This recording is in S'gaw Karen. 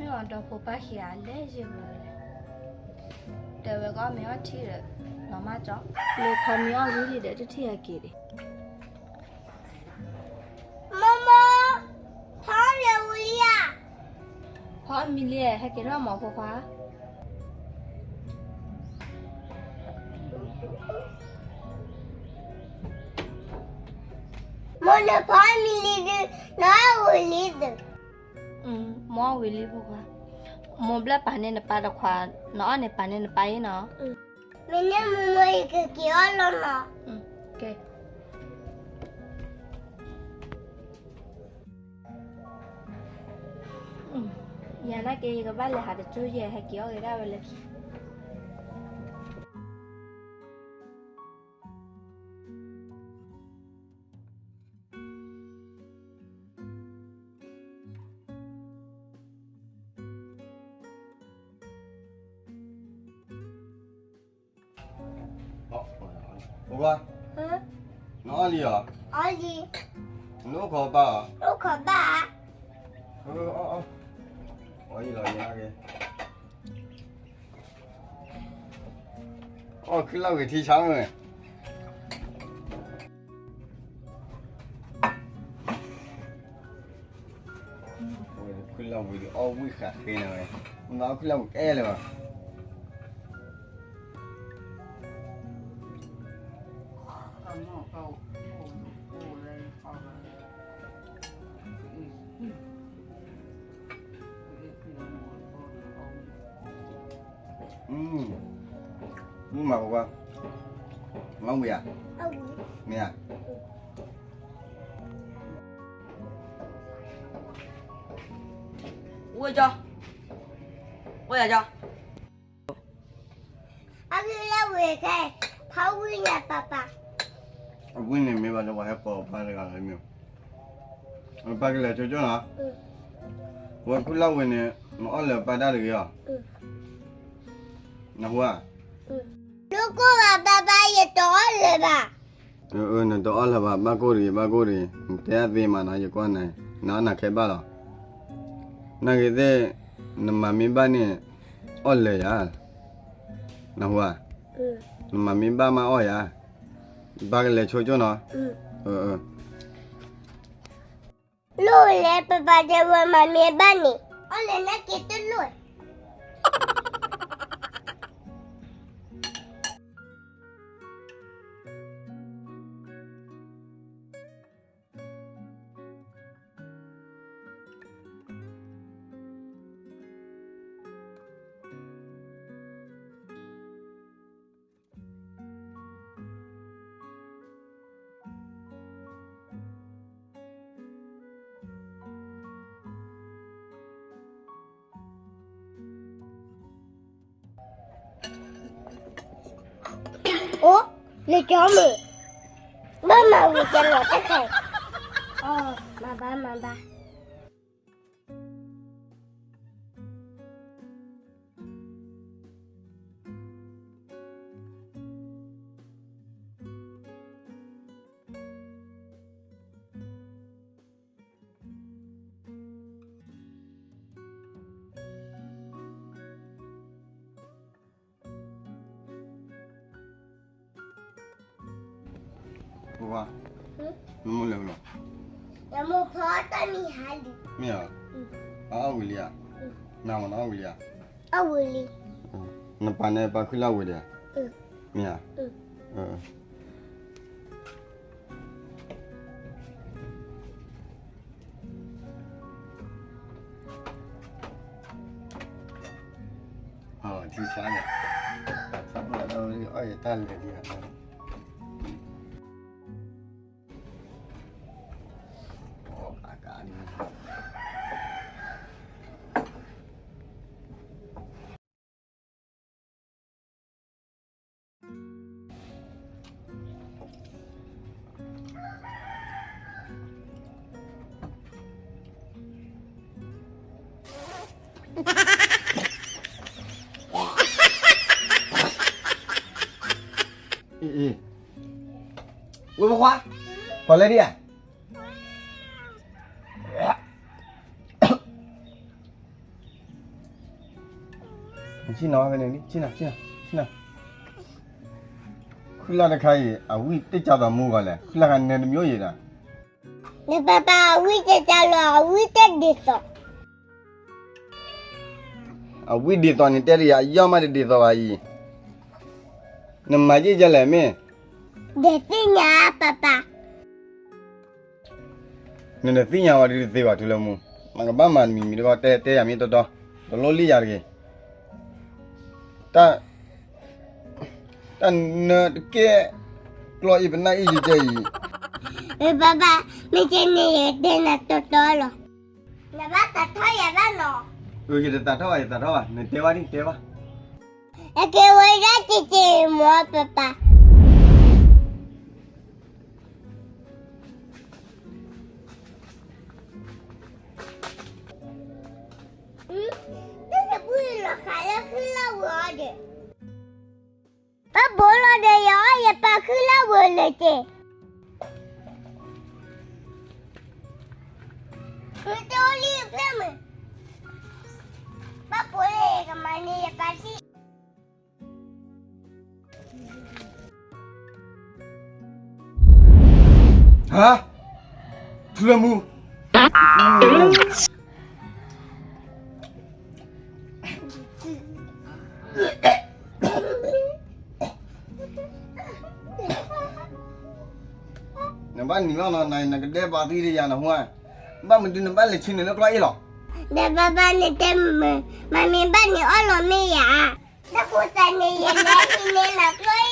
ဒီဖိပၢ်ခံဂၤလဲၤယံၤဝဲလဲၣ်, တဲဝဲကအီၣ်မ့ၤအီထံဒီး နီၢ်မးကၠီ, လဲၤခီမ့ၤအီၣ်ဝံၤလံဒီးတထံၣ်အက့ၤဒံး. မိၢ်မိၢ်, ဖီအီၣ်မ့ၤဝံၤလံဧါ. ဖီအီၣ်မ့ၤလံ, ဟဲက့ၤထီၣ်မ့ၢ်ဖိခွါ. မိၢ်နဖီအီၣ်မ့ၤလံဒုး, နအီၣ်ဝံၤလံဒုး. မိၢ်အီၣ်ဝံၤလံဖိခွါ, မိၢ်ဘျဲၣ်ပာ်န့ၢ်နပၢ်တခွး, နအီၣ်န့ၣ်ပာ်န့ၢ်နပၢ်အံၤနီၤ. မ့ၢ်န့ၣ်မိၢ်မိၢ်ယကက့ၤအီၣ်လီၤနီၤ. ယၤနာ်က့ ယကဘၣ်လဲၤဟးတကၠိယဲၢ် ဟဲက့ၤအီၣ်ဂ့ၤဒၣ်ဝဲလၢခံ. ဖိခွါ, နအီၣ်လံဧါ. အီၣ်လံ. နအိၣ်ခိးပၢ်ဧါ. အိၣ်ခိးဘၣ်. အီၣ်, အီၣ်, အီၣ်လီၤ, အီၣ်ခုၣ်လၢ်ဝံၤထံဆါမ့ၢ် ခုၣ်လၢ်ဝံၤဒီးအီၣ်ဝံၣ်ဃးဃ့န့ၣ်ဝဲ, မ့ၢ်အီၣ်ခုၣ်လၢ်ဝံၤကဲလၢၤဘၣ်. မ့ၢ်မၤပှၤ, မၤဝံၤဧါ, မ့ၢ်ဧါ. ဝဲကၠီ, ဝဲယၤကၠီ. အဂ့ၢ်လၢဝဲခဲ, ဖးဝံၣ်ညါပၢ်ပၢ်. အဝံၣ်န့ၣ်မ့ၢ်ဘၣ်ဒီး ပှၤဟဲကိးပၢ်တဂၤလၢမ့ၢ်, ပၢ်ကလဲၤဆိကၠိနီၤ, ဝဲခုၣ်လၢ်ဝံၤန့ၣ် နအီၣ်လၢပၢ်တၢ်တဂ့ၤအီၤ, နဟူဧါ. ဒိၣ်ကိၢ်ဘၣ်ပၢ်ပၢ် ယတအီၣ်လၢၤဘၣ်. နတအီၣ်လၢၤဘၣ် ဘၣ်ကိၢ်တဂ့ၤ ဘၣ်ကိၢ်တဂ့ၤ, နတဲအသ့မးနီၤ ယကွၢ်နၤ, နအီၣ်နၤခဲဘၣ်လီၤ. နာ်က့ၤသ့ၣ်, နမၤမ့ၢ်ဘၣ်န့ၣ် အီၣ်လၢၤယၤ, နဟူဧါ, နမၤမ့ၢ်ဘၣ်မးအီၣ်ယၤ, ပၢ်ကလဲၤဆိကၠိနီၤ. လိၣ်လဲၣ် ပၢ်ပၢ်တဲဝဲမၤမ့ၢ်ဘၣ်န့ၣ် အီၣ်လၢၤနာ်က့ၤတလိၣ်. အိၣ်, လၢကၠီမုၣ်, ဘၣ်မၤဝံၤကဲလီၤတခါ, အီ, မၤဘၣ်မၤဘၣ်. ပှၤ, နမိၢ်လဲၤဝဲလီၤ. ယမိၢ်ဖီတၢ်မံၤဟါလံ. မ့ၢ်ဧါ, အအီၣ်ဝံၤလံဧါ, နၤမ့ၢ်နအီၣ်ဝံၤလံဧါ. အီၣ်ဝံၤလံ. နပာ်န့ၢ်ပၢ်ခုၣ်လၢ်ဝံၤဒီး, မ့ၢ်ဧါ. ထံဆါန့ၣ်, အီၣ်ယတၢ်လဲၤဒံးဧါ. အံၤ, ဝဲဖိခွါ, ပှၤလဲၤဒံးဧါ. ဆ့ၣ်နီၤဖဲန့ၣ်လံ, ဆ့ၣ်နီၤ, ဆ့ၣ်နီၤ, ဆ့ၣ်နီၤ. ဃုလၢ်တခါအံၤ အဝံၣ်တ့ၢ်ကၢ်သိးမူဂီၤလဲၣ်, ဃုလၢ်ခါနဲတမံၤအံၤဒီး. နပၢ်ပၢ် အဝံၣ်တ့ၢ်ကၢ်လီၤ အဝံၣ်တ့ၢ်ဒ်သိး အဝံၣ်ဒ်သိးန့ၣ်တဲတယၤ အယီၢ်မးတဒ်သိးဘၣ်အံၤ, နမၤယ့ၢ်ကလဲၣ်မ့ၢ်, ဒသ့ၣ်ညါပၢ်ပၢ်. နတသ့ၣ်ညါဝဲဒ်တသ့ဘၣ် ထူလၢမူ, နကဘၣ်မၤတမံၤမံၤတခီ တဲတဲယၤမ့ၢ်တီတီ, တလိၣ်လံၣ်ယၤတဂ့ၤ. တၢ် တၢ်နၢတကဲ ကျီၢ်အံၤပနၢ်အံၤယကဲအံၤ, ပၢ်ပၢ်, မ့ၢ်ကဲန့ၣ်ယတဲနၤတီတီလီၤ. နဘၣ်သးထီၣ်ယၤဘၣ်နီၤ. အၢ ယတသးထီၣ်ဘၣ် ယသးထီၣ်ဘၣ် နတဲဝဲဒ် တဲဘၣ်. အကဲဝဲဒၣ်က့ၤက့ၤမ့ၢ်ပၢ်ပၢ်. တၢ်တဘူၣ်လီၤဃာ်လၢခုလၢ်ဝဲအီၤဒီး, ဘၣ်ဘိလီၤဒီးယအီၣ်ယပၢ်ခုလၢ်ဝဲလၢက့ၤ. မ့ၢ်တအိၣ်လံဖျၢၣ်မုၢ်, ဘၣ်ဘိလၢယကမၤန့ၢ်ယပၢ်ထံၣ်. ဟါ, ထူလၢမူ, နဘၣ်နံၤလီၤနီၤ နကဒဲဘၣ်သံဒီးယၤနဟူဧါ, ဘၣ်မနုၤနဘၣ်လဲၤဆ့န့ၣ်လၢကျီၢ်အ့ၣ်လီၤ. ဒီးဘၣ်ဘၣ်န့ၣ်တဲမုာ်, မ့မ့ၢ်ဘၣ်န့ၣ်အီၣ်လီၤမ့ၢ်ယၤ, တၢ်ဃိသးန့ၣ်ယလဲၤဟံးန့ၢ်နၤကျီၢ်အ့ၣ်.